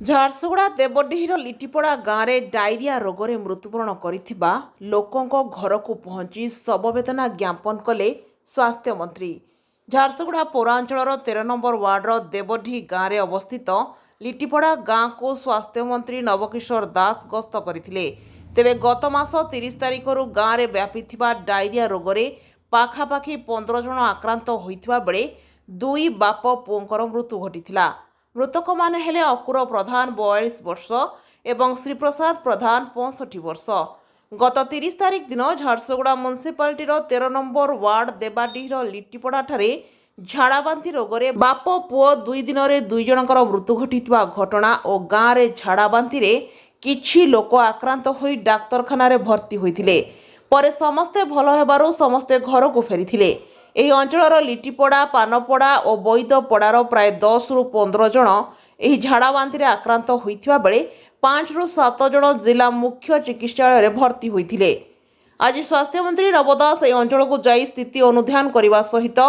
ଝାରସୁଗୁଡ଼ା ଦେବଡିହିର ଲିଟିପଡ଼ା ଗାଁରେ ଡାଇରିଆ ରୋଗରେ ମୃତ୍ୟୁବରଣ କରିଥିବା ଲୋକଙ୍କ ଘରକୁ ପହଞ୍ଚି ଶବବେଦନା ଜ୍ଞାପନ କଲେ ସ୍ୱାସ୍ଥ୍ୟମନ୍ତ୍ରୀ। ଝାରସୁଗୁଡ଼ା ପୌରାଞ୍ଚଳର 13 ନମ୍ବର ୱାର୍ଡର ଦେବଡିହି ଗାଁରେ ଅବସ୍ଥିତ ଲିଟିପଡ଼ା ଗାଁକୁ ସ୍ୱାସ୍ଥ୍ୟମନ୍ତ୍ରୀ ନବକିଶୋର ଦାସ ଗସ୍ତ କରିଥିଲେ। ତେବେ ଗତ ମାସ 30 ତାରିଖରୁ ଗାଁରେ ବ୍ୟାପିଥିବା ଡାଇରିଆ ରୋଗରେ ପାଖାପାଖି 15 ଜଣ ଆକ୍ରାନ୍ତ ହୋଇଥିବା ବେଳେ ଦୁଇ ବାପ ପୁଅଙ୍କର ମୃତ୍ୟୁ ଘଟିଥିଲା। ମୃତକମାନେ ହେଲେ ଅକୁର ପ୍ରଧାନ, 42 ବର୍ଷ ଏବଂ ଶ୍ରୀପ୍ରସାଦ ପ୍ରଧାନ, 65 ବର୍ଷ। ଗତ 30 ତାରିଖ ଦିନ ଝାରସୁଗୁଡ଼ା ମ୍ୟୁନିସିପାଲିଟିର 13 ନମ୍ବର ୱାର୍ଡ ଦେବାଡିହିର ଲିଟିପଡ଼ାଠାରେ ଝାଡ଼ାବାନ୍ତି ରୋଗରେ ବାପ ପୁଅ 2 ଦିନରେ ଦୁଇ ଜଣଙ୍କର ମୃତ୍ୟୁ ଘଟିଥିବା ଘଟଣା ଓ ଗାଁରେ ଝାଡ଼ାବାନ୍ତିରେ କିଛି ଲୋକ ଆକ୍ରାନ୍ତ ହୋଇ ଡାକ୍ତରଖାନାରେ ଭର୍ତ୍ତି ହୋଇଥିଲେ। ପରେ ସମସ୍ତେ ଭଲ ହେବାରୁ ସମସ୍ତେ ଘରକୁ ଫେରିଥିଲେ। ଏହି ଅଞ୍ଚଳର ଲିଟିପଡ଼ା, ପାନପଡ଼ା ଓ ବୈଦପଡ଼ାର ପ୍ରାୟ 10ରୁ 15 ଜଣ ଏହି ଝାଡ଼ାବାନ୍ତିରେ ଆକ୍ରାନ୍ତ ହୋଇଥିବା ବେଳେ 5ରୁ 7 ଜଣ ଜିଲ୍ଲା ମୁଖ୍ୟ ଚିକିତ୍ସାଳୟରେ ଭର୍ତ୍ତି ହୋଇଥିଲେ। ଆଜି ସ୍ୱାସ୍ଥ୍ୟମନ୍ତ୍ରୀ ନବ ଦାସ ଏହି ଅଞ୍ଚଳକୁ ଯାଇ ସ୍ଥିତି ଅନୁଧ୍ୟାନ କରିବା ସହିତ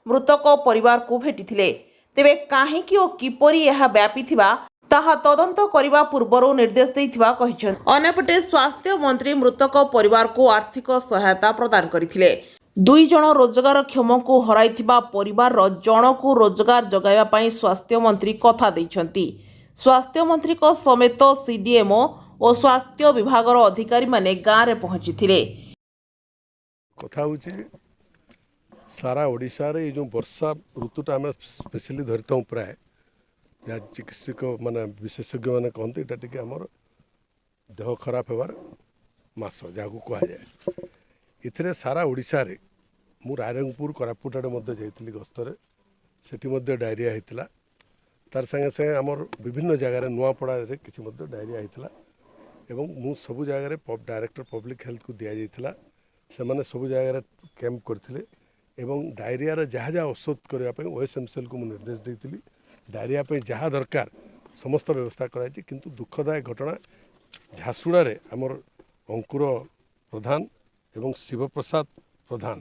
ମୃତକ ପରିବାରକୁ ଭେଟିଥିଲେ। ତେବେ କାହିଁକି ଓ କିପରି ଏହା ବ୍ୟାପିଥିବା ତାହା ତଦନ୍ତ କରିବା ପୂର୍ବରୁ ନିର୍ଦ୍ଦେଶ ଦେଇଥିବା କହିଛନ୍ତି। ଅନ୍ୟପଟେ ସ୍ୱାସ୍ଥ୍ୟମନ୍ତ୍ରୀ ମୃତକ ପରିବାରକୁ ଆର୍ଥିକ ସହାୟତା ପ୍ରଦାନ କରିଥିଲେ। ଦୁଇ ଜଣ ରୋଜଗାରକ୍ଷମଙ୍କୁ ହରାଇଥିବା ପରିବାରର ଜଣକୁ ରୋଜଗାର ଯୋଗାଇବା ପାଇଁ ସ୍ୱାସ୍ଥ୍ୟମନ୍ତ୍ରୀ କଥା ଦେଇଛନ୍ତି। ସ୍ୱାସ୍ଥ୍ୟମନ୍ତ୍ରୀଙ୍କ ସମେତ ସିଡିଏମ୍ଓ ଓ ସ୍ୱାସ୍ଥ୍ୟ ବିଭାଗର ଅଧିକାରୀମାନେ ଗାଁରେ ପହଞ୍ଚିଥିଲେ। କଥା ହେଉଛି, ସାରା ଓଡ଼ିଶାରେ ଏଇ ଯେଉଁ ବର୍ଷା ଋତୁଟା ଆମେ ସ୍ପେଶିଆଲି ଧରିଥାଉ, ପ୍ରାୟ ଯାହା ଚିକିତ୍ସକ ମାନେ, ବିଶେଷଜ୍ଞମାନେ କହନ୍ତି, ଏଇଟା ଟିକେ ଆମର ଦେହ ଖରାପ ହେବାର ମାସ ଯାହାକୁ କୁହାଯାଏ। ଏଥିରେ ସାରା ଓଡ଼ିଶାରେ, ମୁଁ ରାଇରଙ୍ଗପୁର, କୋରାପୁଟ ଆଡ଼େ ମଧ୍ୟ ଯାଇଥିଲି ଗସ୍ତରେ, ସେଠି ମଧ୍ୟ ଡାଇରିଆ ହେଇଥିଲା। ତାର ସାଙ୍ଗେ ସାଙ୍ଗେ ଆମର ବିଭିନ୍ନ ଜାଗାରେ, ନୂଆପଡ଼ାରେ କିଛି ମଧ୍ୟ ଡାଇରିଆ ହେଇଥିଲା ଏବଂ ମୁଁ ସବୁ ଜାଗାରେ ଡାଇରେକ୍ଟର ପବ୍ଲିକ୍ ହେଲ୍ଥକୁ ଦିଆଯାଇଥିଲା। ସେମାନେ ସବୁ ଜାଗାରେ କ୍ୟାମ୍ପ କରିଥିଲେ ଏବଂ ଡାଇରିଆର ଯାହା ଯାହା ଔଷଧ କରିବା ପାଇଁ ଓଏସ୍ଏମ୍ସିଏଲ୍କୁ ମୁଁ ନିର୍ଦ୍ଦେଶ ଦେଇଥିଲି। ଡାଇରିଆ ପାଇଁ ଯାହା ଦରକାର ସମସ୍ତ ବ୍ୟବସ୍ଥା କରାଯାଇଛି। କିନ୍ତୁ ଦୁଃଖଦାୟକ ଘଟଣା, ଝାରସୁଗୁଡ଼ାରେ ଆମର ଅଙ୍କୁର ପ୍ରଧାନ ଏବଂ ଶିବପ୍ରସାଦ ପ୍ରଧାନ,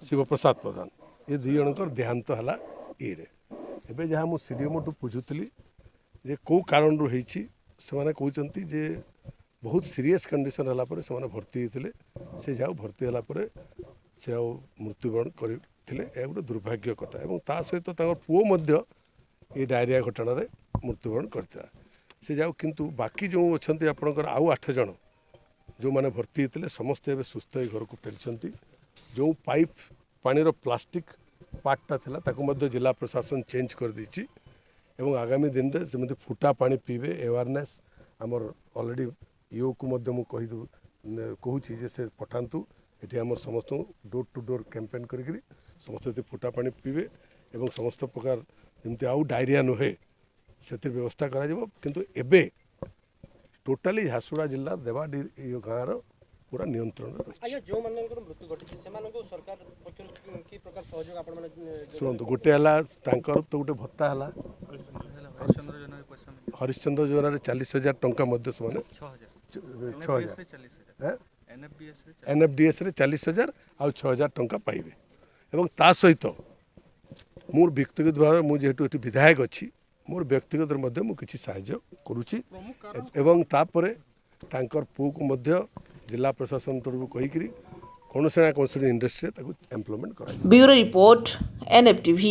ଶିବପ୍ରସାଦ ପ୍ରଧାନ, ଏ ଦୁଇ ଜଣଙ୍କର ଦେହାନ୍ତ ହେଲା ଇଏରେ। ଏବେ ଯାହା ମୁଁ ସିଡିଏମ୍ଓଠୁ ବୁଝୁଥିଲି ଯେ କେଉଁ କାରଣରୁ ହେଇଛି, ସେମାନେ କହୁଛନ୍ତି ଯେ ବହୁତ ସିରିୟସ୍ କଣ୍ଡିସନ୍ ହେଲା ପରେ ସେମାନେ ଭର୍ତ୍ତି ହେଇଥିଲେ। ସେ ଯାଉ ଭର୍ତ୍ତି ହେଲା ପରେ ସେ ଆଉ ମୃତ୍ୟୁବରଣ କରିଥିଲେ। ଏହା ଗୋଟେ ଦୁର୍ଭାଗ୍ୟ କଥା ଏବଂ ତା ସହିତ ତାଙ୍କର ପୁଅ ମଧ୍ୟ ଏ ଡାଇରିଆ ଘଟଣାରେ ମୃତ୍ୟୁବରଣ କରିଥିଲା। ସେ ଯାଉ, କିନ୍ତୁ ବାକି ଯେଉଁ ଅଛନ୍ତି ଆପଣଙ୍କର ଆଉ ଆଠ ଜଣ ଯେଉଁମାନେ ଭର୍ତ୍ତି ହେଇଥିଲେ, ସମସ୍ତେ ଏବେ ସୁସ୍ଥ ହେଇ ଘରକୁ ଫେରିଛନ୍ତି। ଯେଉଁ ପାଇପ୍ ପାଣିର ପ୍ଲାଷ୍ଟିକ୍ ପାର୍ଟଟା ଥିଲା, ତାକୁ ମଧ୍ୟ ଜିଲ୍ଲା ପ୍ରଶାସନ ଚେଞ୍ଜ କରିଦେଇଛି ଏବଂ ଆଗାମୀ ଦିନରେ ଯେମିତି ଫୁଟା ପାଣି ପିଇବେ, ଆୱାରନେସ୍ ଆମର ଅଲରେଡ଼ି ଇଓକୁ ମଧ୍ୟ ମୁଁ କହିଦେଉ କହୁଛି ଯେ ସେ ପଠାନ୍ତୁ ଏଠି ଆମର ସମସ୍ତଙ୍କୁ ଡୋର୍ ଟୁ ଡୋର୍ କ୍ୟାମ୍ପେନ୍ କରିକିରି ସମସ୍ତେ ଯଦି ଫୁଟା ପାଣି ପିଇବେ ଏବଂ ସମସ୍ତ ପ୍ରକାର ଯେମିତି ଆଉ ଡାଇରିଆ ନୁହେଁ, ସେଥିର ବ୍ୟବସ୍ଥା କରାଯିବ। କିନ୍ତୁ ଏବେ ଟୋଟାଲି ଝାରସୁଗୁଡ଼ା ଜିଲ୍ଲା ଦେବାଡି ଏ ଗାଁର ପୁରା ନିୟନ୍ତ୍ରଣରେ ରହିଛି। ଆଜ୍ଞା, ଯେଉଁମାନଙ୍କର ମୃତ୍ୟୁ ଘଟିଛି, ସେମାନଙ୍କୁ ସରକାର ପକ୍ଷରୁ କି ପ୍ରକାର ସହଯୋଗ ଆପଣମାନେ ଶୁଣନ୍ତୁ, ଗୋଟେ ହେଲା ତାଙ୍କର ତ ଗୋଟେ ଭତ୍ତା ହେଲା, ହରିଶ୍ଚନ୍ଦ୍ର ଯୋଜନାରେ 40,000 ଟଙ୍କା ମଧ୍ୟ ସେମାନେ, 6,000, ଏନ୍ଏଫ୍ଡିଏସ୍ରେ 40,000 ଆଉ 6,000 ଟଙ୍କା ପାଇବେ। ଏବଂ ତା ସହିତ ମୋର ବ୍ୟକ୍ତିଗତ ଭାବରେ, ମୁଁ ଯେହେତୁ ଏଠି ବିଧାୟକ ଅଛି, ମୋର ବ୍ୟକ୍ତିଗତରେ ମଧ୍ୟ ମୁଁ କିଛି ସାହାଯ୍ୟ କରୁଛି। ଏବଂ ତାପରେ ତାଙ୍କର ପୁଅକୁ ମଧ୍ୟ ଜିଲ୍ଲା ପ୍ରଶାସନ ତରଫରୁ କହିକିରି କୌଣସି ନା କୌଣସି ଇଣ୍ଡଷ୍ଟ୍ରିରେ ତାକୁ ଏମ୍ପ୍ଲୟମେଣ୍ଟ କରାଯିବ। Bureau report, NFTV.